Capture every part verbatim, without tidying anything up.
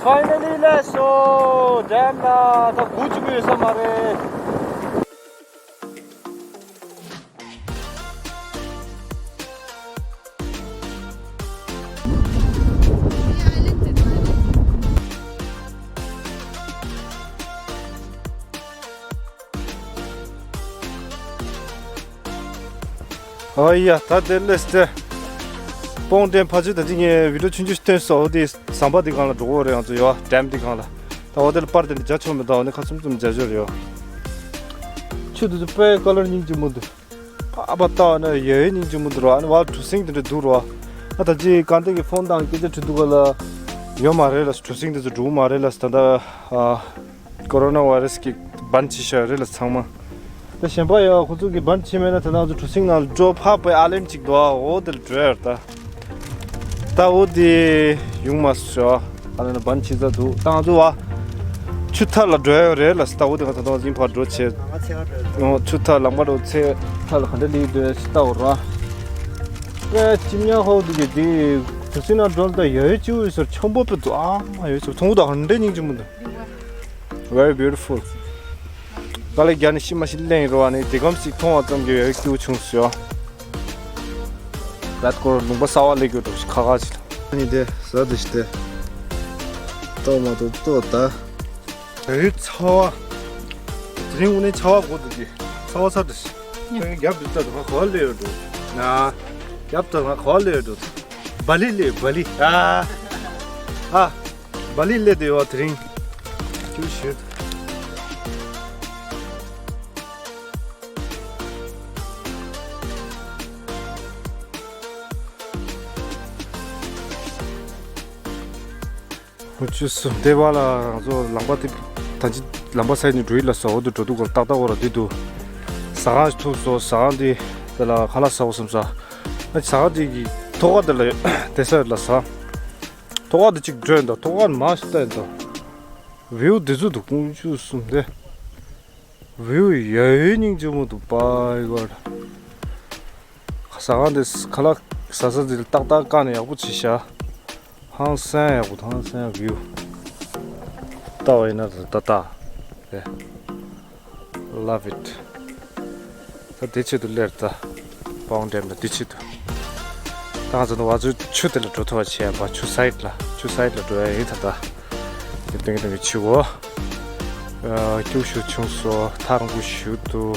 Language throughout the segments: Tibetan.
Finally, let's go. ཌེམ་ལ་ད་སྒུག་བཅུག་གི་ཡོད་ས་མ་རེད། ཨ་ཡ། ད་དེ་ལས་དེ། སྤོང་ཌེམ་ཕ་ཆུ་ད་ཅི་ངས་བི་ཌིའོ་ཆུང་ཆུང་ཞིག་བཏོན་སོང་། འོ་དེ་ཟམ་པ་འདི་སྒང་ལ་འགྲོ་གི་རེད། ང་ཚོ་ཡོད་ཌེམ་འདི་སྒང་ལ། ད་འོ་དེ་ལ་པར་དེ་འདྲ་རྒྱག་ཆོག་མི་འདུག་འོ་ནི་ཁ་ཚུམ་ཚུམ་རྒྱག་ཆོག་རེད་ཡོད། ཆུ་དེ་ཚོ་དཔེ་ཀ་ལར་སྙིང་རྗེ་མོ་འདུག་ཕ་ཕ་ལྟ་བ་ན་ཡ་ཡི་སྙིང་རྗེ་མོ་འདུག་ར། ཨ་ནི་བ་གྲུ་གཟིངས་དེ་འདྲ་འདུག་ར། ཨ་ད་ཅི་གང་ལྟར་གྱི་ཕོན་དང་སྐད་ཆ་དྲི་འདུག་ག་ལ། ཡོད་མ་རེད་ལ། གྲུ་གཟིངས་དེ་ཚོ་འགྲོ་གི་མ་རེད་ལ། ད་ལྟ་ཨ། ཀོ་རོ་ན་བྷའི་རེ་སི་གི་སྦན་བྱས་བཞག་རེད་ལ་ཚང་མ། ད་གཞན་པ་ཡང་ཁོ་ཚོ་གི་སྦན་བྱས་མེད་ན་དེ་ནང་ཚོ་གྲུ་གཟིངས་ནང་ལ་འགྲོ་ཕག་པའི་ཨ་ལེན་ཅིག་འདུག་འོ་དེ་ལ་འགྲོ་ཡ་རེད་ད། ད་འོ་དེ་ཡོང་མ་སོང་། ཨ་ལེ་ན་སྦན་བྱས་ཚར་འདུག་ད་ང་ཚོ་བ་ཆུ་ཐག་ལ་འགྲོ་ཡ་རེད་ལ། ད་འོ་དེ་ང་ད་དུང་ཡིན་ཕར་འགྲོ་བྱས། ཆུ་ཐག་ལམ་ཁ་འགྲོ་ཚེ་ཐག་ལ་ག་འདྲ་ལི་འདོད་ཅི་ལྟ་བ་ར། ཨེ་ཅི་མྱ་ཧོ་འདུག་གི་དེ་གྲུ་གཟིངས་ནང་འགྲོ་ལ་ད་ཡ་ཡི་ཅི་འོས་ཟེར་ཆམ་པོ་པེ་འདུག་ཨ་མ་ཡོད་ཟེར་མཐོང་གི་ད་ག་འདྲ་སྙིང་རྗེ་མོ་འདུག Very beautiful. དཀའ་ལས་རྒྱག་ནས་ཤི་མ་ཤི་གླེང་རོགས། ཨ་ནི་དེ་གམ་ཞིག་མཐོང་བ་ཙམ་གྱིས་ཡ་ཡི་སྐྱིད་པོ་བྱུང་ཟེར། ར་ཏ་སྐོར་ལུང་པ་གསར་པ་སླེབས་རྒྱུ་འགྲོ་ཞིག་ཁ་ཁ་ཅིག་ལ། ཨ་ནི་དེ་ཟ་དེ་ཞིག་དེ། ལྟོགས་མ་ཐུབ་ལྟོགས་ད། ཡ་ཡི་ཚ་བ། དེ་རིང་དངོས་གནས་ཚ་བ་དགོས་འདུག་གི་ཚ་བ་ཚ་དེ་ཞིག་ཨ་ནི་རྒྱབ་དེ་ལྟ་དུ་ཁ་ག་པར་སླེབས་ཡོད་འགྲོ། ན། རྒྱབ་དེ་ཁ་ག་པར་སླེབས་ཡོད་འགྲོ། བ་ལི་སླེབས་བ་ལི། ཨ། ཨ། བ་ལི་སླེབས་དེ་ཡོད་དེ་རིང་། ཁྱོད་ཤོད། ཁོ་ཆུ་སུ་འདེ་བ་ལ་ང་ཚོ་ལམ་པ་དེ་ད་ཅི་ལམ་པ་སའི་ནས་འགྲོ་ཡི་ལ་སོ་འོ་དུ་འགྲོ་དུས་སྐོར་ཏག་ཏག་འོ་ར་དེ་དུ་ཟ་ཁང་ཐུག་སོ་ཟ་ཁང་དེ་དེ་ལ་ཁ་ལག་ཟ་འོ་བསམ་ས། ཨ་ཟ་ཁང་དེ་གི་ཐོག་ཁ་དེ་ལ་དེ་ས་ལ་ཟ། ཐོག་ཁ་དེ་གཅིག་འགྲོ་ཡིན་ད། ཐོག་ཁ་མ་ཤི་ལྟ་ཡིན་ད། བིའུ་འདི་ཚོ་འདུག་ཁོང་ཆུ་གསུམ་དེ། བིའུ་ཡ་ཡི་སྙིང་རྗེ་མོ་འདུག་པ་ཡི་གར། ཟ་ཁང་དེ་ཁ་ལག་ཟ་ས་དེ་ཏག་ཏག་བཀག་ནས་ཡག་པོ་བྱས་ཤག་ཧང་སང་ཡག་པོ་ཧང་སང་བིའུ། ལྟ་བ་ཡིན་ན་ད་ལྟ་ལྟ་རེད། Love it. ད་འདི་ཆེད་དུ་སླེབས་ད། སྤོང་ཌེམ་ལ་འདི་ཆེད་དུ། ད་ང་ཚོ་ནི་བ་ཚོའི་ཆུ་དེ་ལ་འགྲོ་ཐུབ་པ་བྱས་པ་ཆུ་སའིད་ལ་ཆུ་སའིད་ལ་འགྲོ་ཡ་ཡིན་ད་ལྟ། འདི་སྟོན་གྱི་སྟོན་གྱི་ཆུ་བོ། སྐྱུག་ཞུ་ཆུང་སོ་ཐག་རིང་པོ་ཞུ་དུ།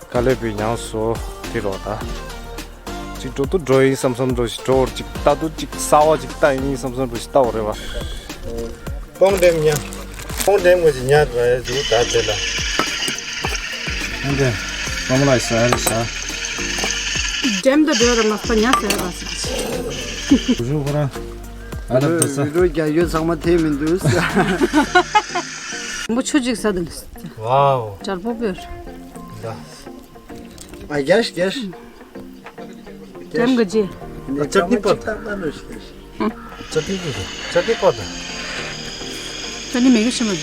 དཀའ་ལས་པའི་མྱངས་སོ་དེ་རོགས་ད། ཅིག་འགྲོ་དུ་འགྲོ་ཡིན་བསམ་བསམ་འགྲོ་ཞིག་འགྲོ་བར་ཅིག་ལྟ་དུ་ཅིག་གསར་བ་ཅིག་ལྟ་ཡིན་བསམ་བསམ་འགྲོ་ཞིག་ལྟ་བ་རེད་བ། སྤོང་ཌེམ་ཉ། སྤོང་ཌེམ་ངོས་ཀྱི་ཉ་ར་ཡ་ཟུག་ད་དེ་ལ། ཨ་འདྲ། སྤོང་ལ་ས་ར་ས། ཌེམ་དུ་འགྲོ་ར་མ་སྤ་ཉ་ཟེར་བ་ཟེར། བུ་ཆུང་ཁོ་རང་། ཨ་རབ་ཏུ་ས། རོ་རྒྱ་ཡོད་ཚང་མ་ཐེ་མི་འདུག་ས། མོ་ཆུ་ཅིག་ས་དུ་ལ། Wow. ཇར་པོ་བེར། ད། ཨ་རྒྱ་ཤ་རྒྱ་ཤ། ཀྲམ་ག་ཅི། ཅ་ཊི་ནི་པོ་ད། ཅ་ཊི་ནི་པོ་ད། ཅ་ཊི་ནི་མེ་གི་ཤི་མ།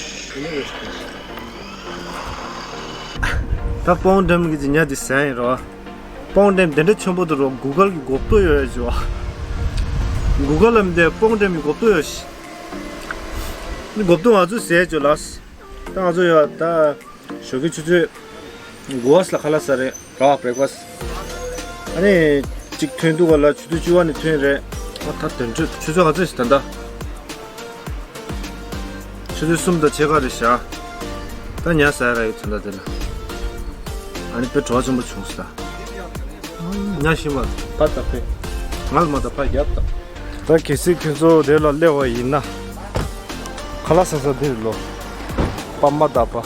ད་སྤོང་ཌེམ་གི་ཉ་དེ་ཟ་ཡིན་རོ། སྤོང་ཌེམ་དེ་འདྲ་ཆེན་པོ་དུ་རོ་གུ་གལ་གི་གོ་བསྡུར་ཡོད་ཡ་ཅོ། གུ་གལ་ལ་མི་དེ་སྤོང་ཌེམ་གི་གོ་བསྡུར་ཡོད་ཤི། གོ་བསྡུར་ང་ཚོ་ཟས་ཅོ་ལ། ད་ང་ཚོ་ཡོད་ད། ཞོགས་ཀྱི་ཆུ་ཚོད་དགུ་པ་ལ་ཁ་ལག་ཟ་རེད་ར། བྷེ་རེག་ཕ་སི། ཨ་ནི་གཅིག་ཐོན་འདུག་ག་ལ་ཆུ་ཚོད་བཅུ་པ་ནས་ཐོན་རེད། ཨ་ད་དོན་ཆུ་ཆུ་ཚོད་ག་ཚོད་ཞིག་ད་ལྟ། ཆུ་ཚོད་གསུམ་དང་ཕྱེད་ཀ་རེད་ཤག་ད་ཉ་ཟ་ཡ་ར་ཡོད་ད་ལྟ་དེ་ལ། ཨ་ནི་དཔེ་བྲོ་བ་ཆེན་པོ་བྱུང་སོང་ད། ཉ་ཤི་མ་ཕར་ད་ཕེ། ང་ལ་མ་ད་ཕར་རྒྱབ་ད། ད་གལ་སྲིད་ཁྱོད་ཚོ་དེ་ལ་སླེབས་པ་ཡིན་ན། ཁ་ལག་ཟ་ས་འདིར་ལོ། པ་མ་ད་པ།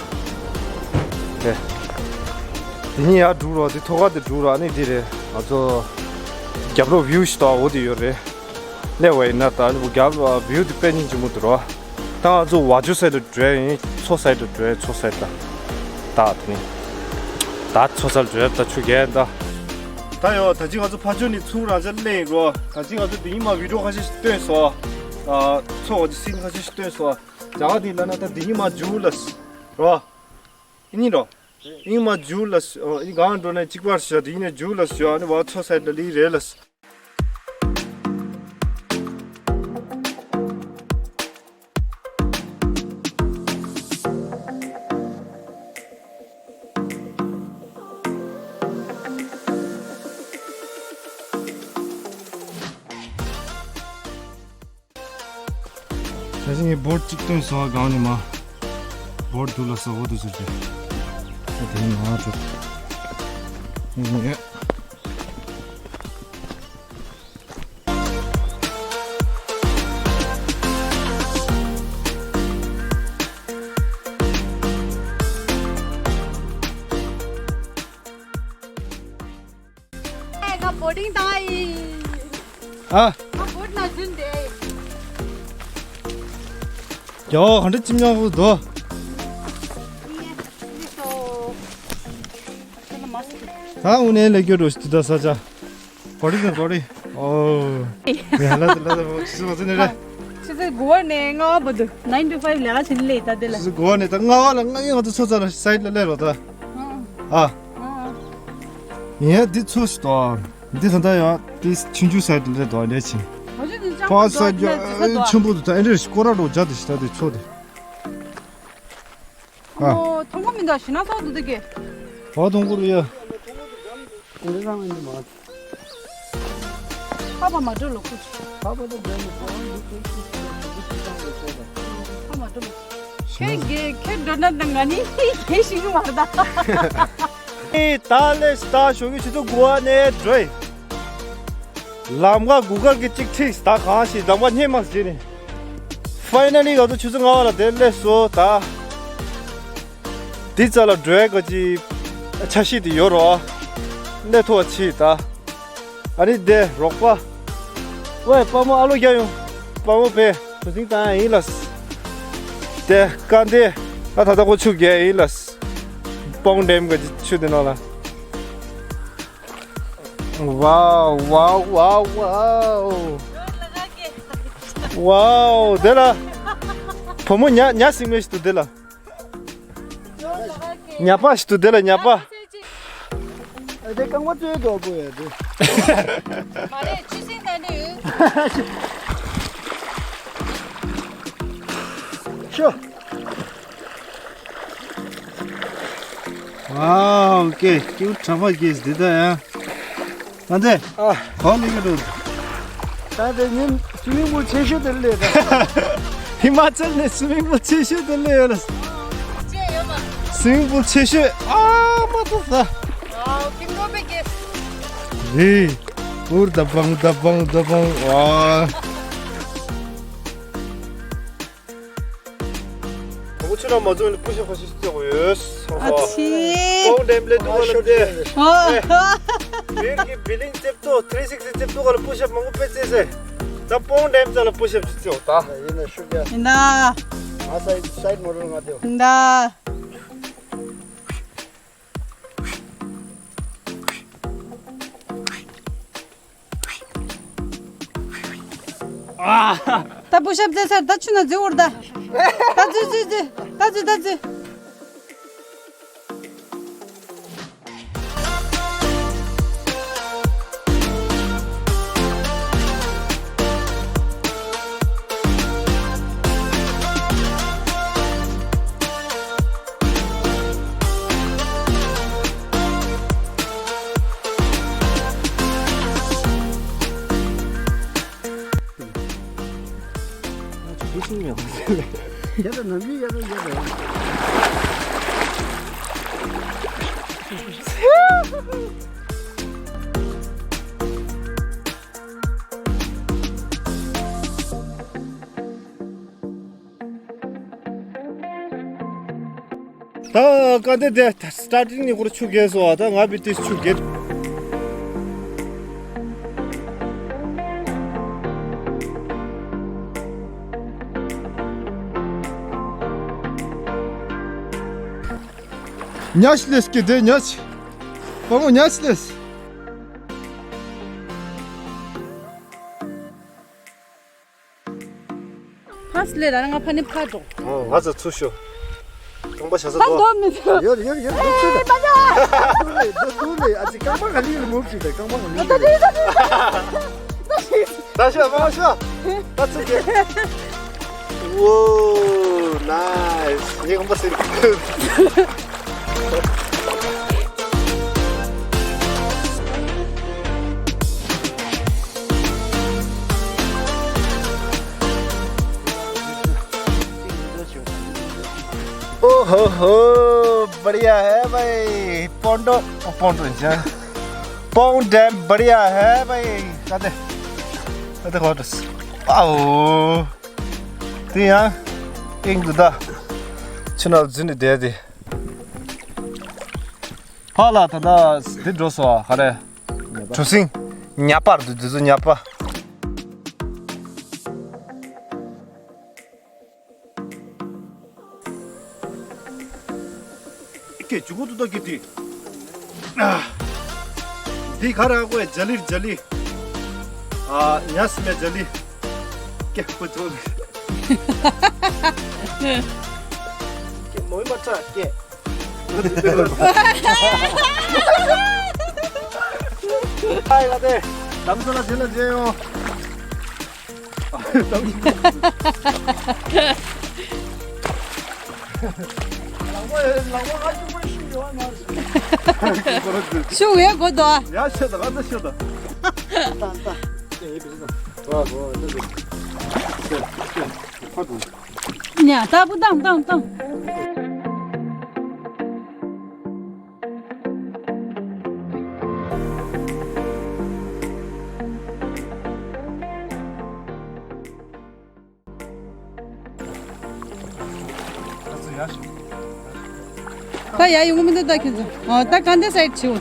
དེ། དེ་གཉིས་ཡར་འགྲོ་རོགས་དེ་ཐོག་ཁ་དེ་འགྲོ་རོགས་ཨ་ནི་འདི་རེད་ང་ཚོ། རྒྱབ་ལོགས་བིའུ་ཞིག་ད་འོ་དེ་ཡོད་རེད། སླེབས་པ་ཡིན་ན་ད་ནི་རྒྱབ་ལོགས་བིའུ་དེ་དཔེ་སྙིང་རྗེ་མོ་འདུག་རོ། ད་ང་ཚོ་བ་ཇོ་སའི་ཌི་འགྲོ་ཡ་ཡིན། མཚོ་སའི་ཌི་འགྲོ་ཡ། མཚོ་སའི་ཌི་ལ། ད་དེ་ནི། ད་མཚོ་སའི་ཌི་འགྲོ་ཡ་ད་ཆུ་རྒྱག་ཡ་ད། ད་ཡོ་ད་ཅི་ང་ཚོ་ཕ་ཇོ་ནས་ཚུར་རང་ཅག་སླེབས་ཡིན་རོ། ད་ཅི་ང་ཚོ་འདི་ཉིན་མ་བི་ཌིའོ་ཁ་ཤས་ཤིག་བཏོན་སོང་། ཨ། མཚོ་བ་ཅི་སིན་ཁ་ཤས་ཤིག་བཏོན་སོང་། ཇ་ག་འདི་ལ་ན་ད་འདི་ཉིན་མ་ཇུ་ལ་སི། རོ། ཨིན་ནི་རོ། ཨིན་མ་ཇུ་ལ་སི། ཨ། ཨིན་གང་འགྲོ་ནས་གཅིག་པར་ཤ་འདི་ཉིན་ཇུ་ལ་སི་ཡོ། ཨ་ནི་བ་མཚོ་སའི་ཌི་ལ་ལི་རེད་ལ་སི། ངས་བོར་གཅིག་བཏོན་སོང་། སྒང་ནས་མ་བོར་འདུག་ལ་ས་འོ་འདུག་ཟེར་ཏེ། ཨ་དེ་ནས་མ་འགྲོ། ཨེ་ནས། ང་བོ་ཊིང་བཏང་ཡིན། ཨ། ང་བོ་ཊི་ན་འཛུལ་འདེ། ཡོ་ག་འདྲ་ཅི་མྱོང་བོ་དོ། ད་འུ་ནས་ལས་སྐྱོ་འགྲོ་ཞིག་དུ་ད་ས་ཆ། བོ་ཊིང་ན་འགྲོ་རེད། ཨོ། ཡ་ལ་ད་ལ་ད་བོ་ཆི་སུ་མ་ཚུ་ནས་རེད། ཆུ་ཚོད་དགུ་པ་ནས་ལྔ་པ་བར་དུ་nine to five ལས་ཀ་བྱེད་ལས་ད་དེ་ལ། ཆུ་ཚོད་དགུ་པ་ནས་ད་ལྔ་པ་ལ་ལྔ་ཡིན་ང་ཚོ་ཚོ་ཚ་ལ་སའིཊ་ལ་སླེབས་རོགས་ད། ཨ། ཡིན་ཡ་འདི་ཚོ་ཞིག་དོ། འདི་ད་ལྟ་ཡང་འདི་ཆུང་ཆུང་སའིཊ་ལ་སླེབས་དོ་འདྲ་ཆེ། ཕ་སའིཊ་ཡ་ཆེན་པོ་དུ་ད་ཨེ་འདྲ་ཞིག་སྐོར་ར་འགྲོ་བྱ་དུ་ཞིག་ད་དེ་ཚོ་དེ། ཨ། ཐོང་གོ་མི་འདུག་ཞི་ན་ས་འདུག་དེ་གེ། ཨ་ཐོང་གོ་རུ་ཡ། འདི་རང་ཡིན་མ། ཁ་པ་མ་འགྲོ་ལོ་ཁུ། ཁ་པ་དང་འགྲོ་མི་འགྲོ་འདི་ཁྱེད་ཀྱིས་ཤི་ན་འགྲོ་འདི་ཁྱེད་ཀྱང་འགྲོ་ཤེས་པ། ཁ་མ་འགྲོ། ཁྱེད་ཀྱིས་ཁྱེད་འགྲོ་ན་ད་ང་ནི་ཁྱེད་ཤི་གི་མ་རེད་ད། ཨེ་ད་ལས་ད་ཞོགས་ཀྱི་ཆུ་ཚོད་དགུ་པ་ནས་འགྲོ་ཡི། ལམ་ཁ་གུ་གལ་གྱི་གཅིག་ཁྲིགས་ད་གང་ཞིག་ལམ་ཁ་སྙེ་མ་ཟིན་ནས། ཕའི་ནལ་ལི་ང་ཚོ་ཆུ་ཚོད་ལྔ་པ་ལ་དེར་སླེབས་སོང་ད། འདི་རྩ་ལ་འགྲོ་ཡ་ག་ཅི་འཆར་གཞི་དེ་ཡོད་རོ། སླེབས་ཐུབ་པ་ཆེ་ད། ཨ་ནི་དེ་རོགས་པ། ཝེ་དཔའ་མོ་ཨ་ལོ་རྒྱག་ཡོང་། དཔའ་མོ་བས་གྲུ་གཟིངས་བཏང་ཡ་ཡིན་ལ། དེ་ཀ་འདི་ད་ད་ལྟ་ཁོ་ཆུ་རྒྱག་ཡ་ཡིན་ལ། སྤང་ཌེམ་ག་ཅི་ཆུ་དེ་ནང་ལ། ཝའོ་ཝའོ་ཝའོ་ཝའོ། ཝའོ་དེ་ལ། བུ་མོ་ཉ་ཉ་སྲིང་མེ་ཞིག་ཏུ་དེ་ལ། ཉ་པ་ཞིག་ཏུ་དེ་ལ་ཉ་པ། ཨ་དེ་རྐང་པ་བཙོས་འདུག་པོ་ཡ་དེ། མ་རེད་ཆུ་སྲིན་ད་འདྲ་ཡོད། ཤོ། ཝའོ་ཀེ་ཀིའུ་ཊི་གྲྭ་པ་གིས་འདི་ད་ཡ། ཨ་འདྲ། ཨ། གང་ལས་ཀྱི་འདུག་ད་དེ་ཉིན་སུ་མིང་པུལ་ཆེ་ཤོས་དེར་སླེབས་ད། ཧི་མ་ཅལ་ནས་སུ་མིང་པུལ་ཆེ་ཤོས་དེར་སླེབས་ཡོད་ལ། ཅེ་ཡོད་མ། སུ་མིང་པུལ་ཆེ་ཤོས་ཨ་མ་ཏོ་ད། ཨ་ཀིང་གོ་པེ་ཀེ། རེད། ཨུར་ད་བང་ད་བང་ད་བང་ཝ། དང་པོ་ཆུ་ནང་མ་འཛུལ་ནས་པུ་ཤབ་ཁ་ཤས་ཤིག་རྩེ་དགོས་ཡོད། ཨ་ཙི། སྤང་ཌེམ་སླེབས་དུས་ག་ལ་དེ། ཨ། བིར་གྱི་བི་ལིང་རྩེ་ཏོ་ཐི་རི་སིག་སི་རྩེ་ཏོ་ག་ལ་པུ་ཤབ་མང་པོ་དཔེ་རྩེ་ཟེར། ད་སྤང་ཌེམ་རྩ་ལ་པུ་ཤབ་ཅིག་རྩེའོ་ད། ཡིན་ན་ཤུགས་རྒྱག་ཡིན་ད། ང་སའིཌ་སའིཌ་མོ་ཌལ་ང་དེའོ། ཡིན་ད། ད་པུ་ཤབ་རྩེ་ཚར། ད་ཆུ་ནང་འཛུལ་འོར་ད། ད་འཛུལ་འཛུལ་འཛུལ། ད་འཛུལ་ད་འཛུལ། ད་ག་དེ་དེ་སི་ཊར་ཊིང་ནས་ཁོར་ཆུ་རྒྱས་སོ། ད་ང་བི་ཏིས་ཆུ་རྒྱས། ཉ་ཤི་ལེས་ཀྱི་དེ་ཉ་ཤི། བ་མོ་ཉ་ཤི་ལེས། ཕ་སི་ལེ་ར་ང་ཕ་ནི་ཕ་འགྲོ། ང་ཚ་ཚུ་ཤོ། རྐང་པ་བྱ་ས་ད་འགྲོ། འགྲོ་མི་ཚུ། ཡོད་ཡོད་ཡོད་འགྲོ་ཚུ་ད། ཨེ་མ་ཡ། འགྲོ་ཚུ་ལེ་འགྲོ་ཚུ་ལེ། ཨ་ཙི་རྐང་པ་ག་ལི་ལ་མུར་ཅི་ད་རྐང་པ་ག་ལི་ད་ད་ད་ད་ད་ཤོ་མ་ཤོ། ད་ཚུ་གེ། ཝོ་ནའིས། ངས་རྐང་པ་ཟིན། बढ़िया है भाई। पोंडो, पोंडो जा। पोंग डैम बढ़िया है भाई। काते, काते खोटस। आओ। ཏེ་ཡང་ཨིང་དུ་ད་ཕྱི་ནང་འཛུལ་ནས་བསྡད་དེ། ཕར་ལ་ད་ལྟ་འདི་འགྲོ་སོང་། ག་རེ། གྲུ་གཟིངས། ཉ་པར་འདུག་འདི་ཚོ་ཉ་པ། ཀེ་ཇུ་གུ་ཏུ་ཏོ་ཀི་ཏི། འདི་ག་ར་གོ་ཡ་ཇ་ལི་ཇ་ལི། ཨ་ཉ་སི་མེ་ཇ་ལི། ཀེ་ཧུ་ཏོ། ཀེ་མོའི་མ་ཏྲ་ཀེ། ཨའི་ལ་ཏེ། དམ་སོ་ལ་ཇེ་ལ་ཇེ་ཡོང་། ཤུགས་ཡོད་དགོས་དོ། ཡ་ཤོད་དང་ཨ་ཙི་ཤོད་དང་། ཉ་ལྟ་བུ་བཏང་བཏང་བཏང་། ད་ཡ་ཡོང་གི་མི་འདུག་ད་ཁྱོད་ཚོ། ཨོ་ད་ག་འདི་སའིཌ་བྱེད་འོ།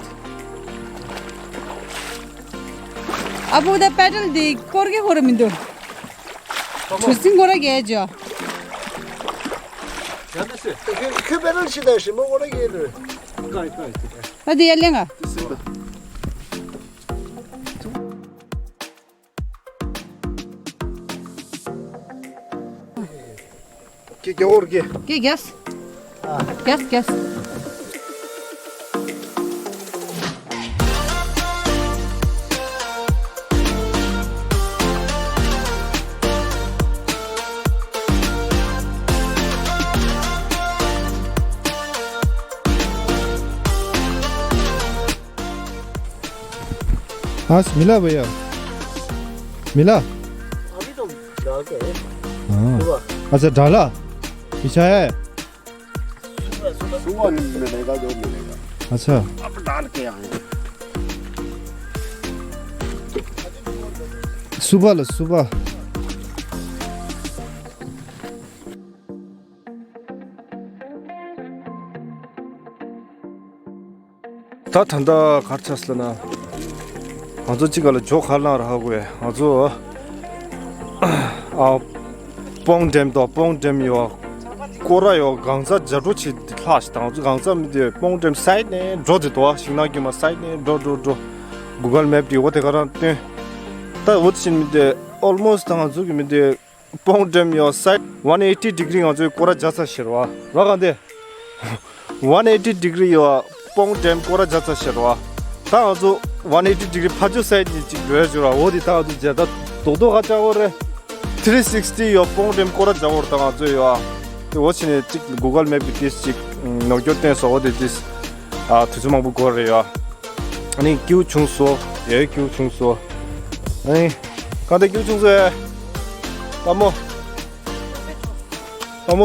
ཨ་བུ་ད་པེ་ཌལ་འདི་སྐོར་གི་ཧོར་མི་འདུག་ཆུ་སྲིན་སྐོར་ར་གས་ཇོ། ཁྱོད་པེ་ཌལ་ཤི་ད་ཤི་མོ་སྐོར་ར་གས་ལོ། ད་འདི་ཡ་ལེང་ཨ། ཀྱེ་ཀྱེ་ཨོར་ཀྱེ། ཀྱེ་གེས། ཨ། གེས་གེས། हाँ, मिला भैया? मिला? अभी तो डाल के है। हाँ। सुबह। अच्छा, डाला? बिछाया है? सुबह, सुबह। सुबह मिलेगा, जो मिलेगा। अच्छा। अब डाल के आए हैं। सुबह लो, सुबह। ད་ད་ལྟ་གར་ཆགས་ལ་ན། ང་ཚོ་གཅིག་ག་ལ་ཇོ་གར་ལངས་ར་ཧ་གོ་ཡ། ང་ཚོ་ཨ་སྤོང་འགྲེམ་དང་སྤོང་འགྲེམ་ཡོ། སྐོར་ར་ཡོ་གང་ཚ་ཇ་འགྲོ་ཆེ་ལྷག་ཞིག་དང་། ང་ཚོ་གང་ཚ་མི་དེ་སྤོང་འགྲེམ་སའིཌ་ནས་འགྲོ་དེ་དོ། ཤིང་ནགས་རྒྱུད་མ་སའིཌ་ནས་འགྲོ་འགྲོ་འགྲོ། གུ་གལ་མེབ་དེ་འོ་དེ་ག་རང་སྟོན། ད་འོ་དེ་ཕྱིན་མི་དེ་ཨོལ་མོ་སི་ད་ང་ཚོ་གི་མི་དེ། སྤོང་འགྲེམ་ཡོ་སའིཌ་ཝན་ཨེ་ཊི་ཌི་གྷི་རི་ང་ཚོའི་སྐོར་ར་བརྒྱབ་ཚར་ཤག་ར་བ། ར་གང་དེ། ཝན་ཨེ་ཊི་ཌི་གྷི་རི་ཡོ་སྤོང་འགྲེམ་སྐོར་ར་བརྒྱབ་ཚར་ཤག་ར་བ། ད་ང་ཚོ་ཝན་ཨེ་ཊི་ཌི་གྷི་རི་ཕར་ཕྱོགས་སའིཌ་ནས་གཅིག་འགྲོ་ཡ་ཅིག་ར་བ། འོ་དེ་ད་ང་ཚོ་མཇལ་ད་རྡོག་རྡོག་ག་ཅག་འོ་རེད། ཐི་རི་སིག་སི་ཊི་ཡོ་སྤོང་འགྲེམ་སྐོར་ར་བརྒྱབ་འོ་ར། ད་ང་ཚོ་ཡོ་ཨ། དེ་འོ་ཕྱིན་ནས་གཅིག་གུ་གལ་མེབ་གི་དེ་གཅིག་ནོར་འཁྱོག་བསྟན་སོང་། འོ་དེ་དེ། ཨ་དུས་ཚོད་མང་པོ་འགོར་རེད་ཡ། ཨ་ནི་སྐྱིད་པོ་བྱུང་སོང་། ཡ་སྐྱིད་པོ་བྱུང་སོང་། ཨ་ནི་གང་དེ་སྐྱིད་པོ་བྱུང་སོང་ཡ། ལྷ་མོ། ལྷ་མོ་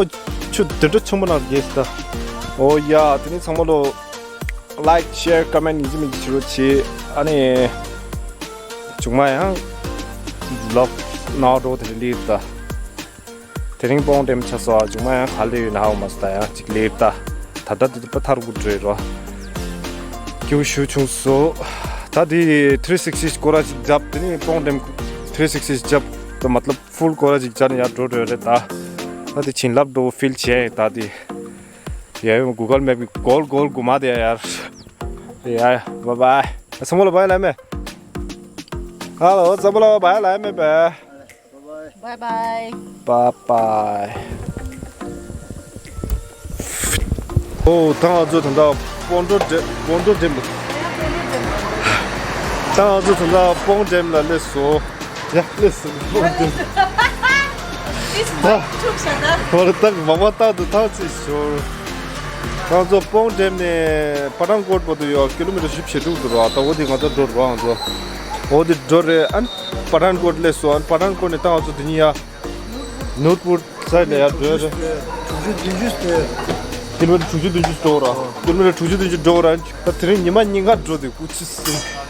ཆུ་དེ་འདྲ་ཆེན་པོ་ནང་རྒྱས་སོང་ད། ཨོ་ཡ། དེ་ནི་ཚང་མ་ལོ་ལའིཀ་ཤེར་ཀོ་མེན་ཡིན་གཅིག་མིན་གཅིག་བྱེད་རོགས་བྱེད། ཨ་ནི་བྱུང་མ་ཡང་ལོག་ནང་འགྲོ་དེ་འདྲ་ལེབ་ད། དེ་རིང་སྤོང་འགྲེམ་ཆགས་སོང་། ཨ་ཅུང་མ་ཡང་ག་ལེ་ཡོད་ན་ཧ་གོ་མ་སོང་། ད་ཡང་ཅིག་ལེབ་ད། ད་ལྟ་དེ་དུ་པ་ཐར་དགུ་འགྲོ་ཡི་རོ། སྐྱིད་པོ་ཞེ་པོ་བྱུང་སོང་། ད་དེ་ཐི་རི་སིག་སི་ཊི་སྐོར་ར་ཅིག་བརྒྱབ། དེ་ནས་སྤོང་འགྲེམ་ཐི་རི་སིག་སི་ཊི་བརྒྱབ། ད་མ་ཏལབ་ཕུལ་སྐོར་ར་ཅིག་བརྒྱབ་ནས་ཡར་འགྲོ་འགྲོ་རེད་ད། ད་དེ་བྱིན་རླབས་འགྲོ་ཕིལ་བྱས་ད་དེ། ཡ་ཡོ་གུ་གལ་མེབ་གི་གོལ་གོལ་གོ་མ་དེ་ཡ་ཡར། ཡ་ཡ་བཱའི་བཱའི། ཚང་མ་ལ་བཱའི་ལབ་མེད། ཧ་ལོ་ཚང་མ་ལ་བཱའི་ལབ་མེད་པས། Bye bye. Bye bye. ཨོ་ད་ང་ཚོ་ད་ལྟ་སྤོང་འགྲེམ་སྤོང་འགྲེམ་ལ། ད་ང་ཚོ་ད་ལྟ་སྤོང་འགྲེམ་ལ་སླེབས་སོང་། ཡ་སླེབས་སོང་སྤོང་འགྲེམ། ཨོ་ར་ད་མ་མ་ཏག་ཏུ་ཐག་ཚིག་ཤོར། ང་ཚོ་སྤོང་འགྲེམ་ནས་པ་ཐན་ཀོཊ་བར་དུ་ཡོད་ཀི་ལོ་མི་ཊར་བཞི་བཅུ་ཞེ་དྲུག་འདུག་ར། ད་འོ་དེ་ང་ཚོ་འགྲོ་ར་ང་ཚོ། འོ་དེ་འགྲོ་རེད། ཨན་པ་ཐན་ཀོཊ་སླེབས་སོང་། ཨན་པ་ཐན་ཀོཊ་ནས་ད་ང་ཚོ་དེ་ཉིན་ཡ། ནོར་བུཌ་སའིཌ་ལ་ཡར་འགྲོ་ཡ་རེད། དྲུག་ཅུ་བདུན་ཅུ་སྟེ། ཀི་ལོ་མི་ཊར་དྲུག་ཅུ་བདུན་ཅུ་འགྲོ་ར། ཀི་ལོ་མི་ཊར་དྲུག་ཅུ་བདུན་ཅུ་འགྲོ་ར། ད་དེ་རིང་ཉི་མ་ཉིན་གང་འགྲོ་དེ་ཀུ་ཅི་སི།